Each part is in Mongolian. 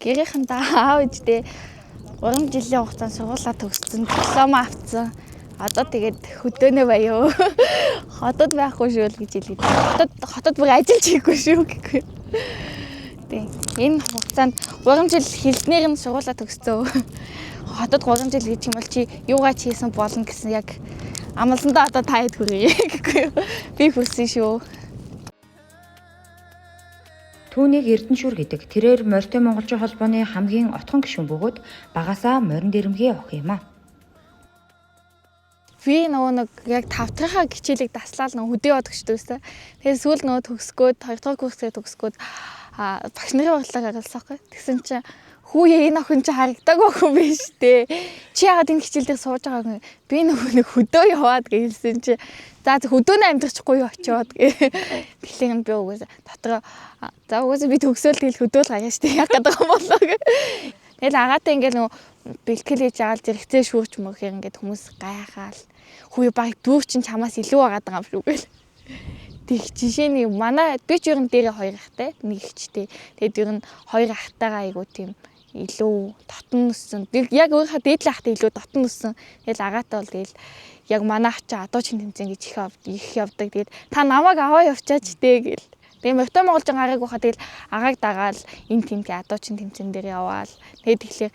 Гэрийнхэндээ, аав ээждээ 3 жилийн хугацаанд сургуулаа төгссөн, диплом авцсан. Одоо тэгээд хөдөөнөө баяо. Хотод байхгүй шүү л гэж хэлээд. Хотод бүр ажиллаж хийхгүй шүү гэхгүй. Тийм. Энэ хугацаанд 3 жил хэлснээр нь сургуулаа төгссөн. Хотод 3 жил гэж юм бол чи юугаа ч хийсэн болно гэсэн яг амлалтандаа одоо та хэд хүрээ гэхгүй. Би хүрсэн шүү. Түүнийг Эрдэнэшүр гэдэг. Тэрээр морьтой монголчууд холбооны хамгийн отхон гишүүн бөгөөд багасаа морин дэрэмгийн охин юм а. Би нөгөө нэг яг 5 дахь хичээлийг даслаад нөгөө хөдөө яваад өгчдөг гэсэн. Тэгээд сүүл нөгөө төгсгөөд 2 дахь курсээ төгсгөөд багш нарын уралдаа гаргалсан байхгүй. Тэгсэн чинь хүүе, энэ охин чи харагдаагүй охин биш дээ. Чи яагаад энэ хичээл дээр сууж байгааг, би нөгөө нэг хөдөө яваад гэлсэн чи за хөдөөнөө амьдрчихгүй юу очиод гэ. Тэгэхээр би угаасаа дотроо за угаасаа би төгсөөл тэгэл хөдөөл гарна штэ, яг гэдэг юм болоо гэ. Тэгэл агаатай ингээл нөгөө бэлтгэл хийж байгаа л зэрэгцээ шүүрч мөрөхээр ингээд хүмүүс гайхаал. Хүү, баг дүүр чинь чамаас илүү байгаад байгаа юм шүү гэл. Тэг жишээ нь манай би ч ер нь дээрээ хоёр ахтай, нэг ихчтэй. Тэгээд ер нь хоёр ахтайгаа айгуу тийм илүү дотн өссөн. Яг өөрийнхөө дээдлийн ахтай илүү дотн өссөн. Тэгэл агаатай бол тэгэл яг манай ах чи адуу чин тэмцээн гэж их явдаг. Тэгээд та намайг аваа явчаач дээ гэл. Тэгээ морьтой монголжин гараагүй хаа тэгэл агааг дагаал энэ тэмт адуу чин тэмцээн дээр яваал. Тэгээд тэгэхээр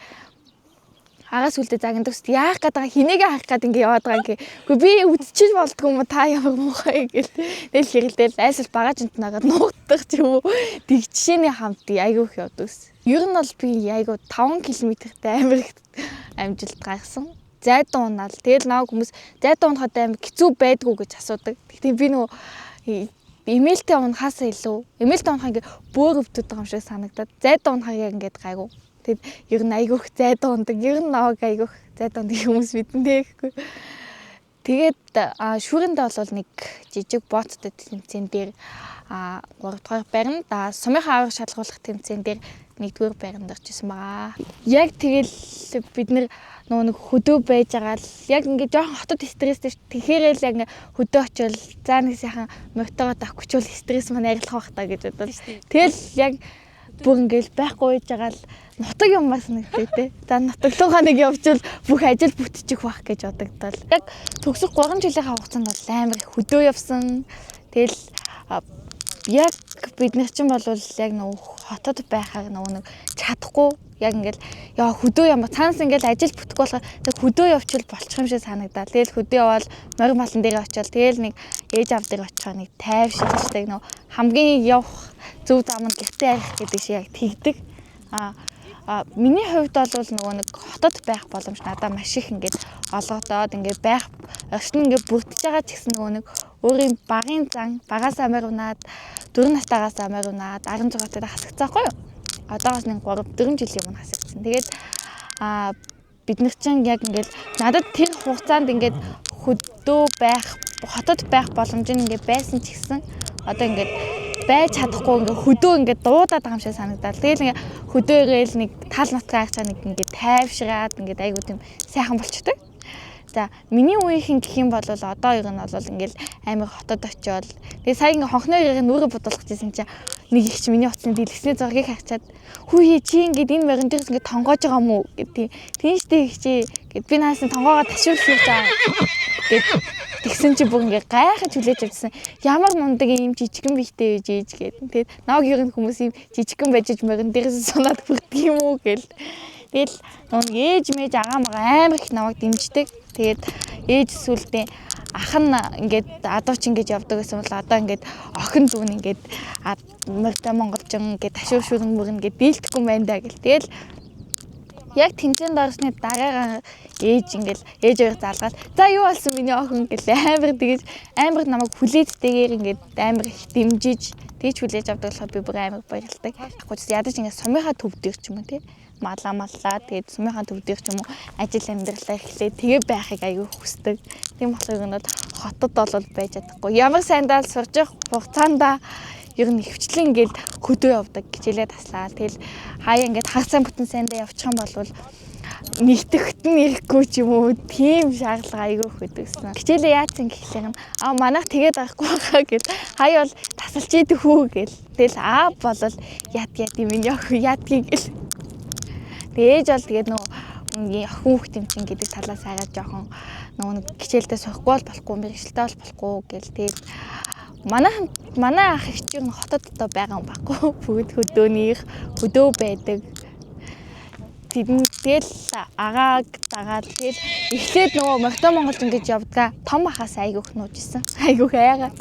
агаа сүлдээ загнадаг ст яах гээд байгаа, хинээгээ харах гээд ингээ яваад байгаа ингээ. Үгүй, би үдчиж болдгоо юм, та ямар муухай гэл. Тэгэл хэрэлдээл айсал багаж энтнагаад нуугдах ч юм уу. Тэг жишээний хамт айгүй их явдаг ус. Ер нь бол би айгүй 5 км-тэй амар их амжилт гаргасан. Зайдуу унаал. Тэгэл наваг хүмүүс зайдуу унахад амар хэцүү байдгүй гэж асуудаг. Гэхдээ би нөгөө эмээлтэй унахаасаа илүү эмээлтэй унахаа ингээ бөөр өвдөд байгаа юм шиг санагдаад, зайдуу унахаа яг ингээд гайгүй. Тэгэд ер нь айгүйх зайдуу ундаг. Ер нь наваг айгүйх зайдуу ундаг хүмүүс мэднэ гэхгүй. Тэгээд шүүрэндээ бол нэг жижиг боттой тэмцээн дээр 3 дугаар байранд, сумынхаа авраг шалгаруулах тэмцээн дээр 1-р байранд орж исэн байгаа. Яг тэгэл бид нэр нөгөө нэг хөдөө байж байгаа л яг ингээ жоохон хотод стресстэй ш. Тэгэхээр л яг ингээ хөдөө очивол за нэг сайхан морьтойгоо давхичвал стресс маань арилах бах та гэж бодвол. Тэгэл яг бүр ингээл байхгүй байж байгаа л нутаг юм бас нэгтэй те. За нутаглуугаа нэг явжвал бүх ажил бүтчих байх гэж бодогдол. Яг төгсөх 3 жилийнхаа хугацаанд бол амар их хөдөө явсан. Тэгэл яг бид нар чинь бол яг нөгөө хотод байхаар нөгөө нэг чадахгүй, яг ингээл яа хөдөө юм цаанаас ингээл ажил бүтэхгүй болохоор тэг хөдөө явчвал болчих юм шиг санагдаад. Тэгэл хөдөө явбал морь малан дээр очивол тэгэл нэг ээж аав дээр очихоор нэг тайвширчдаг, нөгөө хамгийн явах зөв зам нь гэртээ арих гэдэг шиг яг тэгдэг. А миний хувьд бол нөгөө нэг хотод байх боломж надад маш их ингээд олгодоод, ингээд байх орчин ингээд бүрдэж байгаа ч гэсэн нөгөө нэг өөрийн багын зан багаас амар унаад, 4 настайгаас амар унаад 16 таад хасагцсан байхгүй юу? Одоогоос нэг 3 4 жилийн өмнө хасагдсан. Тэгээд бид нар чинь яг ингээд надад тэр хугацаанд ингээд хөдөө байх, хотод байх боломж нь ингээд байсан ч гэсэн одоо ингээд байж чадахгүй, ингээ хөдөө ингээ дуудаад байгаа юм шиг санагдаад. Тэгэл ингээ хөдөө ирээл нэг тал нутгаа харчаа нэг ингээ тайвшраад ингээ айгуу тийм сайхан болчтой. За миний үеийнхэн гэх юм бол одоо ер нь бол ингээл амар хотод очиод, тэгээ сая ингээ хонхны ирээ нүрэ бодуулах гэсэн чинь нэг их чи миний утасны дэлгэсний зургийг харчаад, хүүе, чи ингээд энэ морин дээрс ингээд тонгоож байгаа юм уу гэдэг. Тийм штэ их чи гэд, би наас нь тонгоогоо ташуулж байгаа гэд. Тэгсэн чи бүр ингээ гайхаж хүлээж авчихсан. Ямар мундаг ийм жижигэн биетэй байж ээж гээд. Тэгээд наваг ер нь хүмүүс ийм жижигэн байж морин дээрээс сунаад бүрдэг юм уу гэл. Тэгэл нөгөө ээж мэж агаа мага амар их намайг дэмждэг. Тэгээд ээж сүулдэ ах нь ингээд адууч ингэж явдаг гэсэн бол одоо ингээд охин дүүн ингээд морьтой монголжин ингээд ташуур шүрэн мөрөн ингээд дийлдэхгүй юм байна да гэл. Тэгэл яг тэмцээнд орсны дараагаар ээж ингээл ээж хоёр залгаад, за юу болсон миний охин гэл амар тэгэж амар намайг хүлээдтэйгээр ингээд амар их дэмжиж тэгж хүлээж авдаг болохоор би бүр амар баярлалтай. Яг ч ядаж ингээд сумынхаа төв дээр ч юм уу тий малаа маллаа, тэгээд сумынхаа төв дээр ч юм уу ажил амьдралаа эхлээ тэгээ байхыг аягүй хүсдэг. Тийм болохоор нь бол хотод бол байж чадахгүй. Ямар сайндаа л сурж явах хугацаандаа ер нь ихэвчлэн ингээл хөдөө явдаг, хичээлээ таслаа. Тэгэл хаяа ингээд хагас сайн бүтэн сайндаа явчих юм бол Нэгтгэхт нь ирэхгүй ч юм уу, тийм шаардлага айгүй их байдаг гэсэн. Хичээлээ яатсан гэхлээр нь аа манайх тэгээд байхгүй хаа гэл хаяа бол тасалж идэх үү гэл. Тэгэл аа болол яд яд юм явах ядгийг гэл. Тэгээ ээж бол тэгээд нөгөө охин хүүхд юм чинь гэдэг талаас хайгаад жоохон нөгөө нэг хичээлдээ суухгүй бол болохгүй, мэргэжилтэй бол болохгүй гэл. Тэгээд манай ах их чинь хотод одоо байгаа юм байхгүй. Бүгд хөдөөнийх хөдөө байдаг. Тэдэн тэгэл агааг дагаад тэгэл эхлээд нөгөө Могтой Монголд ингэж явдгаа том ахаас айгүйх нууж исэн. Айгүйх айгаад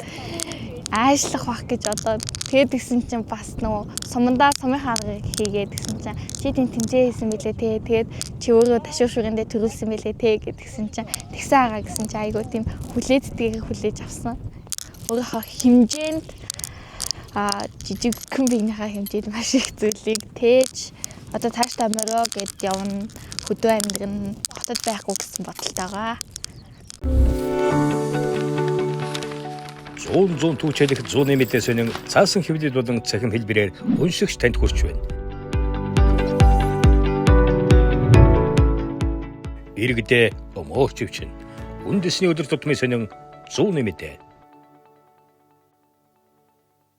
аашлах бах гэж одоо тэгээд гисэн чинь бас нөгөө сумандаа сумын аргыг хийгээд гисэн чинь чи тийм тэмцээн хийсэн мэлээ те, тэгээд чи өөрөө ташуур шүгэндээ төрүүлсэн мэлээ те гэдгсэн чинь тэгсэн агаа гэсэн чинь айгүй тийм хүлээддгийг хүлээж авсан. Өөрийнхөө хэмжээнд жижигхэн биенийхээ хэмжээнд маш их зүйлийг тээж одоо цаашдаа морио гэд явна, хөдөө амьдрна, хотод байхгүй гэсэн бодолтойгоо. 100 100 түүчэлэх зууны мэдээ сонин цаасан хэвлэл болон цахим хэлбэрээр уншигч танд хүрч байна. Иргэдээ өмөөрч өвчин. Үндэсний өдөр тутмын сонин зууны мэдээ.